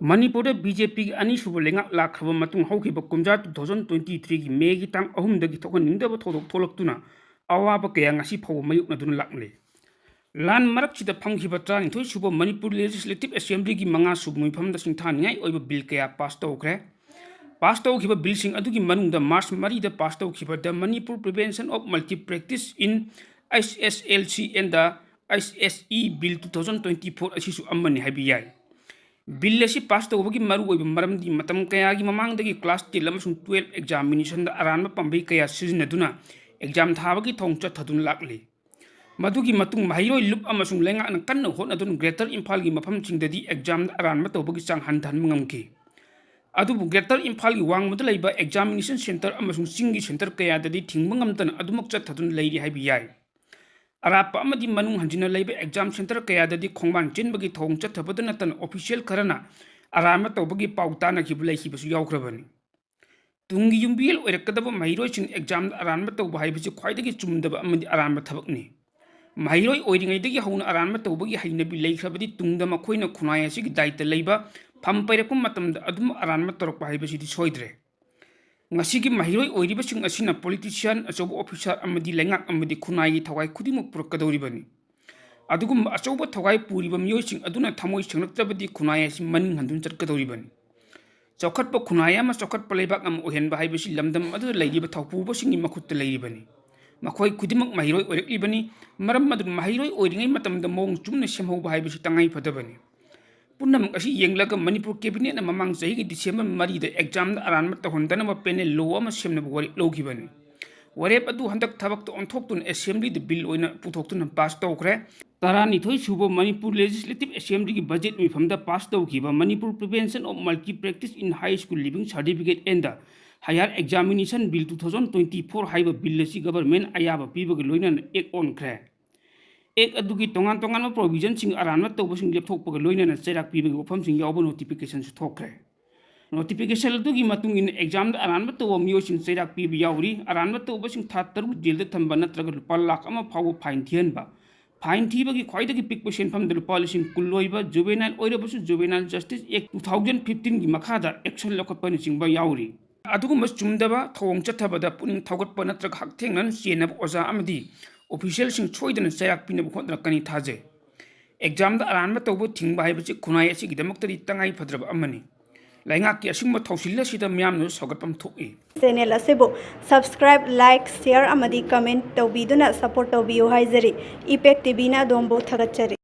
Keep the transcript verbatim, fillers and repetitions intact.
ꯃꯅꯤꯄꯨꯔꯗ B J ꯄꯤꯒꯤ ꯑꯅꯤꯁꯨꯕ ꯂꯩꯉꯥꯛ ꯂꯥꯛꯈ꯭ꯔꯕ ꯃꯇꯨꯡ ꯍꯧꯈꯤꯕ ꯀꯨꯝꯖꯥ two thousand twenty threeꯒꯤ Mayꯒꯤ ꯇꯥꯡ ꯑꯍꯨꯝꯗꯒꯤ ꯊꯣꯛꯍꯟꯅꯤꯡꯗꯕ ꯊꯧꯗꯣꯛ ꯊꯣꯛꯂꯛꯇꯨꯅ ꯑꯋꯥꯕ ꯀꯌꯥ ꯉꯁꯤ ꯐꯥꯎꯕ ꯃꯥꯌꯣꯛꯅꯗꯨꯅ ꯂꯥꯛꯂꯤ꯫ ꯂꯥꯟ ꯃꯔꯛꯁꯤꯗ ꯐꯝꯈꯤꯕ ꯇꯔꯥꯅꯤꯊꯣꯏ ꯁꯨꯕ ꯃꯅꯤꯄꯨꯔ Legislative Assemblyꯒꯤ ꯃꯉꯥ ꯁꯨꯕ ꯃꯤꯐꯝꯗ ꯁꯤꯡꯊꯥꯅꯤꯡꯉꯥꯏ ꯑꯣꯏꯕ ꯕꯤꯜ ꯀꯌꯥ ꯄꯥꯁ ꯇꯧꯈ꯭ꯔꯦ꯫ ꯄꯥꯁ ꯇꯧꯈꯤꯕ ꯕꯤꯜꯁꯤꯡ ꯑꯗꯨꯒꯤ ꯃꯅꯨꯡꯗ ꯃꯥꯔꯆ ꯃꯔꯤꯗ ꯄꯥꯁ ꯇꯧꯈꯤꯕ The Manipur Prevention of Malpractice in H S L C and the H S E Bill two thousand twenty four ꯑꯁꯤꯁꯨ ꯑꯃꯅꯤ ꯍꯥꯏꯕ ꯌꯥꯏ꯫ ꯕꯤꯜ ꯑꯁꯤ ꯄꯥꯁ ꯇꯧꯕꯒꯤ ꯃꯔꯨꯑꯣꯏꯕ ꯃꯔꯝꯗꯤ ꯃꯇꯝ ꯀꯌꯥꯒꯤ ꯃꯃꯥꯡꯗꯒꯤ class ten ꯑꯃꯁꯨꯡ twelve examinationꯗ ꯑꯔꯥꯟꯕ ꯄꯥꯝꯕꯩ ꯀꯌꯥ ꯁꯤꯖꯤꯟꯅꯗꯨꯅ exam ꯊꯥꯕꯒꯤ ꯊꯧꯑꯣꯡ ꯆꯠꯊꯗꯨꯅ ꯂꯥꯛꯂꯤ꯫ ꯃꯗꯨꯒꯤ ꯃꯇꯨꯡ ꯃꯍꯩꯔꯣꯏ ꯂꯨꯞ ꯑꯃꯁꯨꯡ ꯂꯩꯉꯥꯛꯅ ꯀꯟꯅ ꯍꯣꯠꯅꯗꯨꯅ Greater ꯏꯝꯐꯥꯜꯒꯤ ꯃꯐꯝꯁꯤꯡꯗꯗꯤ examꯗ ꯑꯔꯥꯟꯕ ꯇꯧꯕꯒꯤ ꯆꯥꯡ ꯍꯟꯊꯍꯟꯕ ꯉꯝꯈꯤ꯫ ꯑꯗꯨꯕꯨ Greater ꯏꯝꯐꯥꯜꯒꯤ ꯋꯥꯡꯃꯗ ꯂꯩꯕ examination centre ꯑꯃꯁꯨꯡ ꯆꯤꯡꯒꯤ centre ꯀꯌꯥꯗꯗꯤ ꯊꯤꯡꯕ ꯉꯝꯗꯅ ꯑꯗꯨꯃꯛ ꯆꯠꯊꯗꯨꯅ ꯂꯩꯔꯤ ꯍꯥꯏꯕ ꯌꯥꯏ꯫ ꯑꯔꯥꯞꯄ ꯑꯃꯗꯤ ꯃꯅꯨꯡ ꯍꯟꯖꯤꯟꯅ ꯂꯩꯕ exam centre ꯀꯌꯥꯗꯗꯤ ꯈꯣꯡꯕꯥꯟ ꯆꯦꯟꯕꯒꯤ ꯊꯧꯑꯣꯡ ꯆꯠꯊꯕꯗ ꯅꯠꯇꯅ official ꯈꯔꯅ ꯑꯔꯥꯟꯕ ꯇꯧꯕꯒꯤ ꯄꯥꯎ ꯇꯥꯅꯈꯤꯕ ꯂꯩꯈꯤꯕꯁꯨ ꯌꯥꯎꯈ꯭ꯔꯕꯅꯤ꯫ ꯇꯨꯡꯒꯤ ꯌꯨꯝꯕꯤꯔꯦꯜ ꯑꯣꯏꯔꯛꯀꯗꯕ ꯃꯍꯩꯔꯣꯏꯁꯤꯡ examꯗ ꯑꯔꯥꯟꯕ ꯇꯧꯕ ꯍꯥꯏꯕꯁꯤ ꯈ꯭ꯋꯥꯏꯗꯒꯤ ꯆꯨꯝꯗꯕ ꯑꯃꯗꯤ ꯑꯔꯥꯟꯕ ꯊꯕꯛꯅꯤ꯫ ꯃꯍꯩꯔꯣꯏ ꯑꯣꯏꯔꯤꯉꯩꯗꯒꯤ ꯍꯧꯅ ꯑꯔꯥꯟꯕ ꯇꯧꯕꯒꯤ ꯍꯩꯅꯕꯤ ꯂꯩꯈ꯭ꯔꯕꯗꯤ ꯇꯨꯡꯗ ꯃꯈꯣꯏꯅ ꯈꯨꯟꯅꯥꯏ ꯑꯁꯤꯒꯤ ꯗꯥꯏꯇ ꯂꯩꯕ ꯐꯝ ꯄꯩꯔꯛꯄ ꯃꯇꯝꯗ ꯑꯗꯨꯝ ꯑꯔꯥꯟꯕ ꯇꯧꯔꯛꯄ ꯍꯥꯏꯕꯁꯤꯗꯤ ꯁꯣꯏꯗ꯭ꯔꯦ꯫ ꯉꯁꯤꯒꯤ ꯃꯍꯩꯔꯣꯏ ꯑꯣꯏꯔꯤꯕꯁꯤꯡ ꯑꯁꯤꯅ politician, ꯑꯆꯧꯕ officer ꯑꯃꯗꯤ ꯂꯩꯉꯥꯛ ꯑꯃꯗꯤ ꯈꯨꯟꯅꯥꯏꯒꯤ ꯊꯋꯥꯏ ꯈꯨꯗꯤꯡꯃꯛ ꯄꯨꯔꯛꯀꯗꯧꯔꯤꯕꯅꯤ꯫ ꯑꯗꯨꯒꯨꯝꯕ ꯑꯆꯧꯕ ꯊꯋꯥꯏ ꯄꯨꯔꯤꯕ ꯃꯤꯑꯣꯏꯁꯤꯡ ꯑꯗꯨꯅ ꯊꯃꯣꯏ ꯁꯦꯡꯂꯛꯇ꯭ꯔꯕꯗꯤ ꯈꯨꯟꯅꯥꯏ ꯑꯁꯤ ꯃꯅꯤꯡ ꯍꯟꯗꯨꯅ ꯆꯠꯀꯗꯧꯔꯤꯕꯅꯤ꯫ ꯆꯥꯎꯈꯠꯄ ꯈꯨꯟꯅꯥꯏ ꯑꯃ, ꯆꯥꯎꯈꯠꯄ ꯂꯩꯕꯥꯛ ꯑꯃ ꯑꯣꯏꯍꯟꯕ ꯍꯥꯏꯕꯁꯤ ꯂꯝꯗꯝ ꯑꯗꯨꯗ ꯂꯩꯔꯤꯕ ꯊꯧꯄꯨꯕꯁꯤꯡꯒꯤ ꯃꯈꯨꯠꯇ ꯂꯩꯔꯤꯕꯅꯤ꯫ ꯃꯈꯣꯏ ꯈꯨꯗꯤꯡꯃꯛ ꯃꯍꯩꯔꯣꯏ ꯑꯣꯏꯔꯛꯂꯤꯕꯅꯤ꯫ ꯃꯔꯝ ꯑꯗꯨꯅ ꯃꯍꯩꯔꯣꯏ ꯑꯣꯏꯔꯤꯉꯩ ꯃꯇꯝꯗ ꯃꯑꯣꯡ ꯆꯨꯝꯅ ꯁꯦꯝꯍꯧꯕ ꯍꯥꯏꯕꯁꯤ ꯇꯉꯥꯏ ꯐꯗꯕꯅꯤ꯫ ꯄꯨꯝꯅꯃꯛ ꯑꯁꯤ ꯌꯦꯡꯂꯒ ꯃꯅꯤꯄꯨꯔ Cabinetꯅ ꯃꯃꯥꯡ ꯆꯍꯤꯒꯤ December ꯃꯔꯤꯗ examꯗ ꯑꯔꯥꯟꯕ ꯇꯧꯍꯟꯗꯅꯕ penal law ꯑꯃ ꯁꯦꯝꯅꯕ ꯋꯥꯔꯦꯞ ꯂꯧꯈꯤꯕꯅꯤ꯫ ꯋꯥꯔꯦꯞ ꯑꯗꯨ ꯍꯟꯗꯛ ꯊꯕꯛꯇ ꯑꯣꯟꯊꯣꯛꯇꯨꯅ Assemblyꯗ Bill ꯑꯣꯏꯅ ꯄꯨꯊꯣꯛꯇꯨꯅ ꯄꯥꯁ ꯇꯧꯈ꯭ꯔꯦ꯫ ꯇꯔꯥꯅꯤꯊꯣꯏ ꯁꯨꯕ ꯃꯅꯤꯄꯨꯔ Legislative Assemblyꯒꯤ budget ꯃꯤꯐꯝꯗ ꯄꯥꯁ ꯇꯧꯈꯤꯕ Manipur Prevention of Malpractice in High School Leaving Certificate and the Higher Examination Bill two thousand twenty four ꯍꯥꯏꯕ bill ꯑꯁꯤ government ꯑꯌꯥꯕ ꯄꯤꯕꯒ ꯂꯣꯏꯅꯅ act ꯑꯣꯟꯈ꯭ꯔꯦ꯫ Act ꯑꯗꯨꯒꯤ ꯇꯣꯉꯥꯟ ꯇꯣꯉꯥꯟꯕ provisionꯁꯤꯡ ꯑꯔꯥꯟꯕ ꯇꯧꯕꯁꯤꯡ ꯂꯦꯞꯊꯣꯛꯄꯒ ꯂꯣꯏꯅꯅ ꯆꯩꯔꯥꯛ ꯄꯤꯕꯒꯤ ꯋꯥꯐꯝꯁꯤꯡ ꯌꯥꯎꯕ notificationꯁꯨ ꯊꯣꯛꯈ꯭ꯔꯦ꯫ Notification ꯑꯗꯨꯒꯤ ꯃꯇꯨꯡ ꯏꯟꯅ examꯗ ꯑꯔꯥꯟꯕ ꯇꯧꯕ ꯃꯤꯑꯣꯏꯁꯤꯡ ꯆꯩꯔꯥꯛ ꯄꯤꯕ ꯌꯥꯎꯔꯤ꯫ ꯑꯔꯥꯟꯕ ꯇꯧꯕꯁꯤꯡ ꯊꯥ ꯇꯔꯨꯛ jailꯗ ꯊꯝꯕ ꯅꯠꯇ꯭ꯔꯒ ꯂꯨꯄꯥ ꯂꯥꯈ ꯑꯃ ꯐꯥꯎꯕ fine ꯊꯤꯍꯟꯕ, Fine ꯊꯤꯕꯒꯤ ꯈ꯭ꯋꯥꯏꯗꯒꯤ ꯄꯤꯛꯄ ꯁꯦꯟꯐꯝꯗ ꯂꯨꯄꯥ ꯂꯤꯁꯤꯡ ꯀꯨꯟ ꯑꯣꯏꯕ, Juvenile ꯑꯣꯏꯔꯕꯁꯨ Juvenile Justice Act two thousand fifteenꯒꯤ ꯃꯈꯥꯗ action ꯂꯧꯈꯠꯄꯅꯆꯤꯡꯕ ꯌꯥꯎꯔꯤ꯫ ꯑꯗꯨꯒꯨꯝꯕ ꯆꯨꯝꯗꯕ ꯊꯧꯑꯣꯡ ꯆꯠꯊꯕꯗ ꯄꯨꯛꯅꯤꯡ ꯊꯧꯒꯠꯄ ꯅꯠꯇ꯭ꯔꯒ ꯍꯛꯊꯦꯡꯅꯅ ꯆꯦꯟꯅꯕ ꯑꯣꯖꯥ ꯑꯃꯗꯤ officialꯁꯤꯡ ꯁꯣꯏꯗꯅ ꯆꯩꯔꯥꯛ ꯄꯤꯅꯕ ꯍꯣꯠꯅꯔꯛꯀꯅꯤ ꯊꯥꯖꯩ꯫ Examꯗ ꯑꯔꯥꯟꯕ ꯇꯧꯕ ꯊꯤꯡꯕ ꯍꯥꯏꯕꯁꯤ ꯈꯨꯟꯅꯥꯏ ꯑꯁꯤꯒꯤꯗꯃꯛꯇꯗꯤ ꯇꯉꯥꯏ ꯐꯗ꯭ꯔꯕ ꯑꯃꯅꯤ꯫ ꯂꯩꯉꯥꯛꯀꯤ ꯑꯁꯤꯒꯨꯝꯕ ꯊꯧꯁꯤꯜ ꯑꯁꯤꯗ ꯃꯤꯌꯥꯝꯅꯁꯨ ꯁꯧꯒꯠꯐꯝ ꯊꯣꯛꯏ꯫ Channel ꯑꯁꯤꯕꯨ subscribe, like, share ꯑꯃꯗꯤ comment ꯇꯧꯕꯤꯗꯨꯅ support ꯇꯧꯕꯤꯌꯨ ꯍꯥꯏꯖꯔꯤ꯫ Impact TVꯅ ꯑꯗꯣꯝꯕꯨ ꯊꯥꯒꯠꯆꯔꯤ꯫